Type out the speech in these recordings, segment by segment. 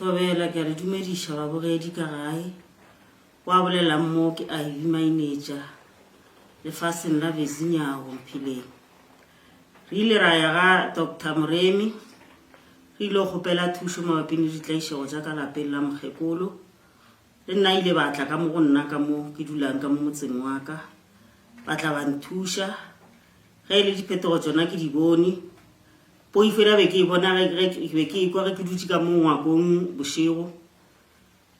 Thobela, ke a le dumediša babogedi ka gae. Wa bolelang mo ke Ivy Mainetša lefaseng la Vezinyawo Mphileng. Re ile ra ya ga Doctor Moremi re ile go kgopela thušo mabapi le ditlaišego tša ka lapeng la mokgekolo. Le nna ile ba tla ka mo go nna ka mo ke dulang ka mo motseng wa ka ba tla ba nthuša. Ge e le diphetogo tšona ke di bone. Poifo ela be ke e bona ge, ge, ke be ke ekwa ge ke dutše ka mo ngwakong bošego,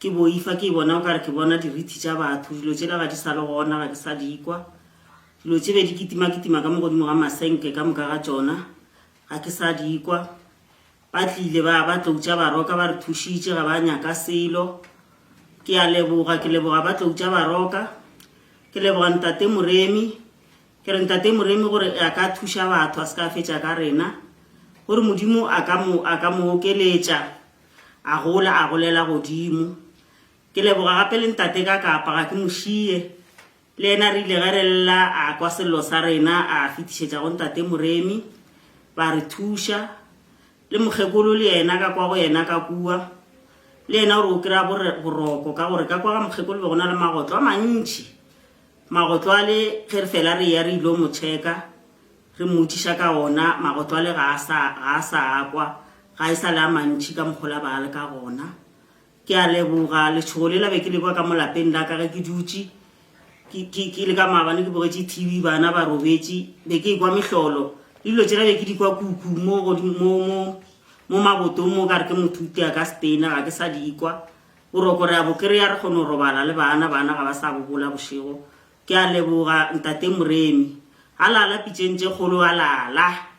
ke boifa, ke e bona o ka re ke bona dirithi tša batho, dilo tšela ga di sa le gona, ga ke sa di kwa. Dilo tše be di kitima-kitima ka mo godimo ga masenke ka moka ga tšona, ga ke sa di kwa. Ba tlile ba, ba tlou tša Baroka ba re thušitše, ga ba nyaka selo. Ke a leboga, ke leboga ba tlou tša Baroka. Ke leboga Ntate Moremi. Ke re Ntate Moremi gore a ka thuša batho a se ka fetša ka rena, gore Modimo a ka mo, a ka mo okeletša, a gola, a golela godimo. Ke leboga gape le Ntate ka kapa, ga ke mo šie. Le yena re ile ge re lla, a kwa sello sa rena, a fetišetša go Ntate Moremi, ba re thuša. Le mokgekolo le yena ka kwa go yena ka kua, le yena o re o kry-a boroko ka gore ka kwa ga mokgekolo be go na le magotlo a mantši. Magotlo ale ge re fela re eya re ilo mo checka, re mmotšiša ka ona, magotlo ale ga a sa, ga a sa a kwa, ga e sa le a mantši ka mokgwa ola ba a le ka gona. Ke a leboga, letšhogo lela be ke le kwa ka mo lapeng la ka ge ke dutše, ke, ke, ke le ka maabane ke bogetše TV, bana ba robetše, be ke ekwa mehlolo, le dilo tšela be ke di kwa kuku mo godimo, mo, mo, mo mabotong mo o ka re ke motho o tia ka setena, ga ke sa di kwa. Boroko re a bo kry-a re kgone go robala le bana, bana ga ba sa bobola bošego. Ke a leboga Ntate Moremi. A lala pitšeng tše kgolo a lala.